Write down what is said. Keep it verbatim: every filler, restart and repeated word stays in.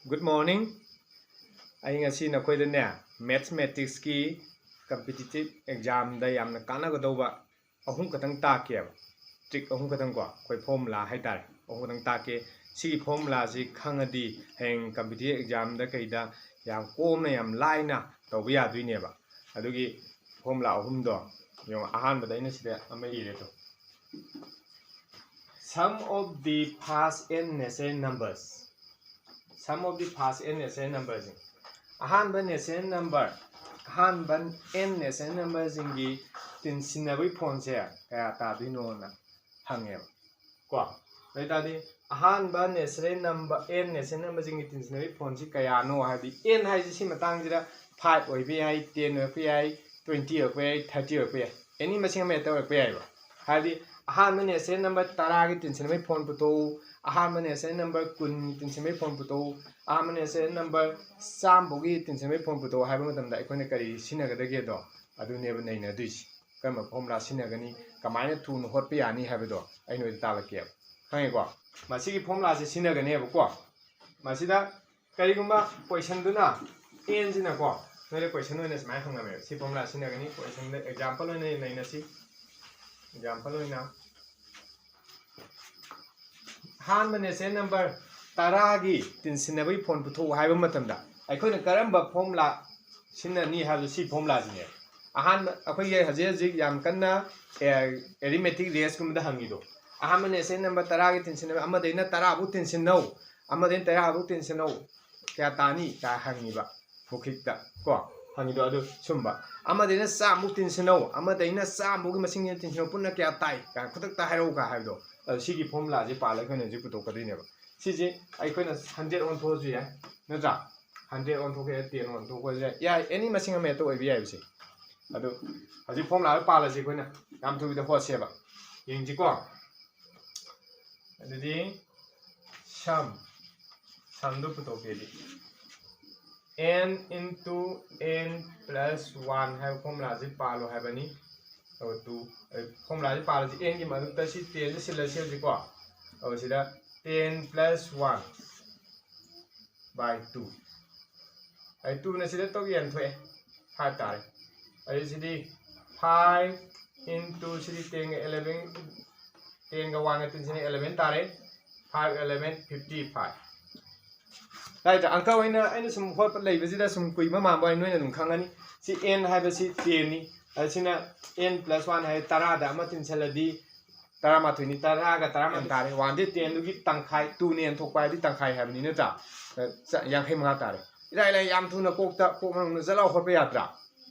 Good morning. ꯑꯩ ꯉꯁꯤ ꯅꯈꯣꯏꯗꯅꯦ, ꯃꯦꯊꯃꯦꯇꯤꯛꯁꯀꯤ competitive ꯑꯦꯛꯖꯥꯝꯗ ꯌꯥꯝꯅ ꯀꯥꯟꯅꯒꯗꯧꯕ ꯑꯍꯨꯝ ꯈꯛꯇꯪ ꯇꯥꯛꯀꯦꯕ꯫ ꯇ꯭ꯔꯤꯛ ꯑꯍꯨꯝ ꯈꯛꯇꯪ ꯀꯣ, ꯑꯩꯈꯣꯏ ꯐꯣꯔꯃꯨꯂꯥ ꯍꯥꯏꯇꯥꯔꯦ, ꯑꯍꯨꯝ ꯈꯛꯇꯪ ꯇꯥꯛꯀꯦ꯫ ꯁꯤꯒꯤ ꯐꯣꯔꯃꯨꯂꯥꯁꯤ ꯈꯪꯉꯗꯤ ꯍꯌꯦꯡ ꯀꯝꯄꯤꯇꯤꯇꯤꯞ ꯑꯦꯛꯖꯥꯝꯗ ꯀꯩꯗ ꯌꯥꯝ ꯀꯣꯝꯅ, ꯌꯥꯝ ꯂꯥꯏꯅ ꯇꯧꯕ ꯌꯥꯗꯣꯏꯅꯦꯕ꯫ ꯑꯗꯨꯒꯤ ꯐꯣꯔꯃꯨꯂꯥ ꯑꯍꯨꯝꯗꯣ ꯌꯦꯡꯉꯣ꯫ ꯑꯍꯥꯟꯕꯗ ꯑꯩꯅ ꯁꯤꯗ ꯑꯃ ꯏꯔꯦ two. Sum of the first n natural numbers. Sum of the first n natural numbersꯁꯤꯡ꯫ ꯑꯍꯥꯟꯕ natural number, ꯑꯍꯥꯟꯕ n natural numberꯁꯤꯡꯒꯤ ꯇꯤꯟꯁꯤꯟꯅꯕꯒꯤ ꯐꯣꯟꯁꯦ ꯀꯌꯥ ꯇꯥꯗꯣꯏꯅꯣꯅ ꯍꯪꯉꯦꯕ꯫ ꯀꯣ? ꯑꯗꯨ ꯑꯣꯏꯇꯥꯔꯗꯤ ꯑꯍꯥꯟꯕ natural number, n natural numberꯁꯤꯡꯒꯤ ꯇꯤꯟꯁꯤꯟꯅꯕꯒꯤ ꯐꯣꯟꯁꯤ ꯀꯌꯥꯅꯣ ꯍꯥꯏꯕꯗꯤ, n ꯍꯥꯏꯁꯤ ꯁꯤ ꯃꯇꯥꯡꯁꯤꯗ five ꯑꯣꯏꯕ ꯌꯥꯏ, ten ꯑꯣꯏꯔꯛꯄ ꯌꯥꯏ, twenty ꯑꯣꯏꯔꯛꯄ ꯌꯥꯏ, thirty ꯑꯣꯏꯔꯛꯄ ꯌꯥꯏ, any ꯃꯁꯤꯡ ꯑꯃ ꯍꯦꯛꯇ ꯑꯣꯏꯔꯛꯄ ꯌꯥꯏꯕ꯫ ꯍꯥꯏꯕꯗꯤ ꯑꯍꯥꯟꯕ natural number ꯇꯔꯥꯒꯤ ꯇꯤꯟꯁꯤꯟꯅꯕꯒꯤ ꯐꯣꯟ ꯄꯨꯊꯣꯛꯎ, ꯑꯍꯥꯟꯕ natural number ꯀꯨꯟꯒꯤ ꯇꯤꯟꯁꯤꯟꯅꯕꯒꯤ ꯐꯣꯟ ꯄꯨꯊꯣꯛꯎ, ꯑꯍꯥꯟꯕ natural number ꯆꯥꯝꯃꯐꯥꯎꯒꯤ ꯇꯤꯟꯁꯤꯟꯅꯕꯒꯤ ꯐꯣꯟ ꯄꯨꯊꯣꯛꯎ ꯍꯥꯏꯕ ꯃꯇꯝꯗ ꯑꯩꯈꯣꯏꯅ ꯀꯔꯤ ꯁꯤꯖꯤꯟꯅꯒꯗꯒꯦꯗꯣ ꯑꯗꯨꯅꯦꯕ ꯅꯩꯅꯗꯣꯏꯁꯤ꯫ ꯀꯔꯝꯕ ꯐꯣꯔꯃꯨꯂꯥ ꯁꯤꯖꯤꯟꯅꯒꯅꯤ, ꯀꯃꯥꯏꯅ ꯊꯨꯅ ꯍꯣꯠꯄ ꯌꯥꯅꯤ ꯍꯥꯏꯕꯗꯣ ꯑꯩ ꯅꯣꯏꯗ ꯇꯥꯛꯂꯛꯀꯦꯕ꯫ ꯈꯪꯉꯦꯀꯣ? ꯃꯁꯤꯒꯤ ꯐꯣꯔꯃꯨꯂꯥꯁꯦ ꯁꯤꯖꯤꯟꯅꯒꯅꯦꯕꯀꯣ꯫ ꯃꯁꯤꯗ ꯀꯔꯤꯒꯨꯝꯕ ꯀꯣꯏꯁꯟꯗꯨꯅ n ꯁꯤꯅꯀꯣ, ꯅꯣꯏꯗ ꯀꯣꯏꯁꯟ ꯑꯣꯏꯅ ꯁꯨꯃꯥꯏꯅ ꯍꯪꯉꯝꯃꯦꯕ꯫ ꯁꯤ ꯐꯣꯔꯃꯨꯂꯥ ꯁꯤꯖꯤꯟꯅꯒꯅꯤ꯫ ꯀꯣꯏꯁꯟꯗ ꯑꯦꯛꯖꯥꯝꯄꯜ ꯑꯣꯏꯅ ꯅꯩꯅꯁꯤ꯫ ꯑꯦꯛꯖꯥꯝꯄꯜ ꯑꯣꯏꯅ ꯑꯍꯥꯟꯕ natural number ꯇꯔꯥꯒꯤ ꯇꯤꯟꯁꯤꯟꯅꯕꯒꯤ ꯐꯣꯟ ꯄꯨꯊꯣꯛꯎ ꯍꯥꯏꯕ ꯃꯇꯝꯗ ꯑꯩꯈꯣꯏꯅ ꯀꯔꯝꯕ ꯐꯣꯔꯃꯨꯂꯥ ꯁꯤꯖꯤꯟꯅꯅꯤ ꯍꯥꯏꯕꯗꯨ ꯁꯤ ꯐꯣꯔꯃꯨꯂꯥꯁꯤꯅꯦ꯫ ꯑꯍꯥꯟꯕ ꯑꯩꯈꯣꯏꯒꯤ ꯍꯧꯖꯤꯛ ꯍꯧꯖꯤꯛ ꯌꯥꯝ ꯀꯟꯅ ꯑꯦꯔꯤꯃꯦꯇꯤꯛ ꯔꯦꯁꯀꯨꯝꯕꯗ ꯍꯪꯉꯤꯗꯣ, ꯑꯍꯥꯟꯕ natural number ꯇꯔꯥꯒꯤ ꯇꯤꯟꯁꯤꯟꯅꯕ ꯑꯃꯗꯩꯅ ꯇꯔꯥꯐꯧ ꯇꯤꯟꯁꯤꯟꯅꯧ, ꯑꯃꯗꯩꯅ ꯇꯔꯥꯐꯧ ꯇꯤꯟꯁꯤꯟꯅꯧ, ꯀꯌꯥ ꯇꯥꯅꯤ ꯀꯥꯏ ꯍꯪꯉꯤꯕ꯫ ꯃꯨꯈꯤꯛꯇ ꯀꯣ ꯍꯪꯉꯤꯗꯣ ꯑꯗꯨ ꯁꯨꯝꯕ꯫ ꯑꯃꯗꯩꯅ ꯆꯥꯝꯃꯨꯛ ꯇꯤꯟꯁꯤꯟꯅꯧ, ꯑꯃꯗꯩꯅ ꯆꯥꯝꯃꯨꯛꯀꯤ ꯃꯁꯤꯡꯁꯤꯅ ꯇꯤꯟꯁꯤꯟꯅꯧ, ꯄꯨꯟꯅ ꯀꯌꯥ ꯇꯥꯏ ꯀꯥꯏꯅ ꯈꯨꯗꯛꯇ ꯍꯥꯏꯔꯛꯎ ꯀꯥꯏ ꯍꯥꯏꯕꯗꯣ꯫ ꯑꯗꯨ ꯁꯤꯒꯤ ꯐꯣꯔꯃꯨꯂꯥꯁꯦ ꯄꯥꯜꯂꯒ ꯑꯩꯈꯣꯏꯅ ꯍꯧꯖꯤꯛ ꯄꯨꯊꯣꯛꯀꯗꯣꯏꯅꯦꯕ꯫ ꯁꯤꯁꯦ ꯑꯩꯈꯣꯏꯅ ꯍꯟꯗ꯭ꯔꯦꯠ ꯑꯣꯟꯊꯣꯛꯑꯁꯨ ꯌꯥꯏ, ꯅꯠꯇ꯭ꯔꯥ? ꯍꯟꯗ꯭ꯔꯦꯠ ꯑꯣꯟꯊꯣꯛꯀꯦ, ꯇꯦꯟ ꯑꯣꯟꯊꯣꯛꯄꯁꯨ ꯌꯥꯏ, ꯑꯦꯅꯤ ꯃꯁꯤꯡ ꯑꯃ ꯍꯦꯛꯇ ꯑꯣꯏꯕ ꯌꯥꯏꯕꯁꯦ꯫ ꯑꯗꯨ ꯍꯧꯖꯤꯛ ꯐꯣꯔꯃꯨꯂꯥꯗꯣ ꯄꯥꯜꯂꯁꯤ ꯑꯩꯈꯣꯏꯅ ꯌꯥꯝ ꯊꯨꯕꯤꯗ ꯍꯣꯠꯁꯦꯕ꯫ ꯌꯦꯡꯁꯤꯀꯣ꯫ ꯑꯗꯨꯗꯤ ꯁꯝ ꯁꯝꯗꯨ ꯄꯨꯊꯣꯛꯀꯦꯗꯤ, n into n plus one ꯍꯥꯏꯕ ꯐꯣꯔꯃꯨꯂꯥꯁꯤ ꯄꯥꯜꯂꯣ ꯍꯥꯏꯕꯅꯤ꯫ ꯑꯗꯨ ꯇꯨ ꯐꯣꯔꯃꯨꯂꯥꯁꯤ ꯄꯥꯜꯂꯁꯤ, n ꯒꯤ ꯃꯊꯛꯇ ꯁꯤ ten ꯁꯤ ꯁꯤꯜꯂꯁꯤ ꯍꯧꯖꯤꯛꯀꯣ꯫ ꯑꯗꯨ ꯁꯤꯗ ten plus one by two. ꯑꯩ two ꯅ ꯁꯤꯗ ꯇꯧ ꯌꯦꯟ ꯊꯣꯛꯑꯦ, five ꯇꯥꯔꯦ꯫ ꯑꯗꯩ ꯁꯤꯗꯤ five into ꯁꯤꯗꯤ ten ꯒ eleven, ten ꯒ one ꯒ ten ꯁꯤꯅ eleven ꯇꯥꯔꯦ꯫ Five eleven fifty five꯫ Right, ꯑꯪꯀ ꯑꯣꯏꯅ ꯑꯩꯅ ꯁꯨꯝ ꯍꯣꯠꯄ ꯂꯩꯕꯁꯤꯗ ꯁꯨꯝ ꯀꯨꯏꯕ ꯃꯥꯟꯕ ꯋꯥꯅꯤ, ꯅꯣꯏꯅ ꯑꯗꯨꯝ ꯈꯪꯉꯅꯤ꯫ ꯁꯤ n ꯍꯥꯏꯕꯁꯤ ten ꯅꯤ, ꯑꯁꯤꯅ n plus one ꯍꯥꯏ, ꯇꯔꯥꯗ ꯑꯃ ꯇꯤꯟꯁꯤꯜꯂꯗꯤ ꯇꯔꯥꯃꯥꯊꯣꯏꯅꯤ, ꯇꯔꯥꯒ ꯇꯔꯥꯃꯥꯄꯟ ꯇꯥꯔꯦ꯫ One ꯗꯤ ten ꯗꯨꯒꯤ ꯇꯪꯈꯥꯏ, two ꯅ ꯌꯦꯟꯊꯣꯛꯄ ꯍꯥꯏꯗꯤ ꯇꯪꯈꯥꯏ ꯍꯥꯏꯕꯅꯤ ꯅꯠꯇ꯭ꯔꯥ? ꯆ-, ꯌꯥꯡꯈꯩ ꯃꯉꯥ ꯇꯥꯔꯦ꯫ ꯏꯔꯥꯏ ꯂꯥꯏ, ꯌꯥꯝ ꯊꯨꯅ ꯀꯣꯛꯇ, ꯀꯣꯛ ꯃꯅꯨꯡꯗ ꯖꯠ ꯂꯥꯎ ꯍꯣꯠꯄ ꯌꯥꯗ꯭ꯔꯥ?